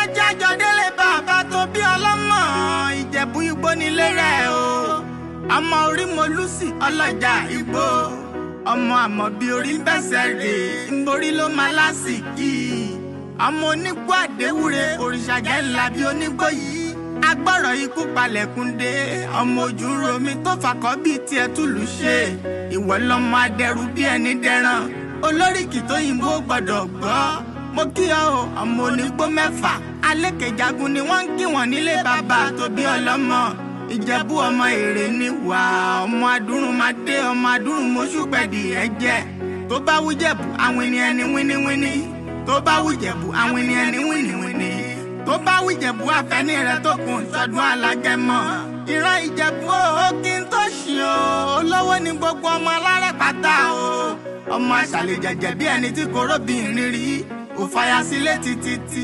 Yá jájọ délé bàbá tó bí ọlọ́mọ, Ìjẹ̀bú Igbó nílé rẹ̀ o. Ọmọ orí Molúsì ọlọ́jà igbó. Ọmọ àmọ̀ bí orí ń bẹ̀sẹ̀ rè, ń borí ló máa lásìkí. Ọmọ onígbó àdéwúre, òrìṣà jẹ́ ńlá bí onígbó yìí. Agbọ́rọ̀ ikú palẹ̀kùndé, ọmọ ojú ń romi tó fàkọ́ bíi tiẹ̀ túlù ṣe. Ìwọ lọmọ adẹrù bí ẹni dẹran, olóríkì tó yìnbó gbọ́dọ̀ gbọ́. Mo kí ọ o, ọmọ onígbó mẹ́fà, alékèjagun ni wọ́n ń kí wọ́n nílé bàbá tó bí ọlọ́mọ. Ìjẹ̀bú ọmọ èrè ni wà, ọmọ adúrún máa dé, ọmọ adúrún mọ́ṣúpẹ̀dì ẹ̀jẹ̀. Tó bá wújẹ̀bù àwọn ènìyàn ní wíníwíní. Tó bá wújẹ̀bù àwọn ènìyàn ní wíníwíní. Tó bá wíjẹ̀bú afẹ́ni rẹ̀ tó kùn sọdún alágẹmọ. Ìran Ìjẹ̀bú o, kí n tó ṣì o, olówó ni gbogbo ọmọ alárẹ̀ pátá o. Ọmọ àṣàlẹ̀ jẹ̀jẹ̀ bí ẹni tí kò róbìnrin rí, ò fàyà sílé títí.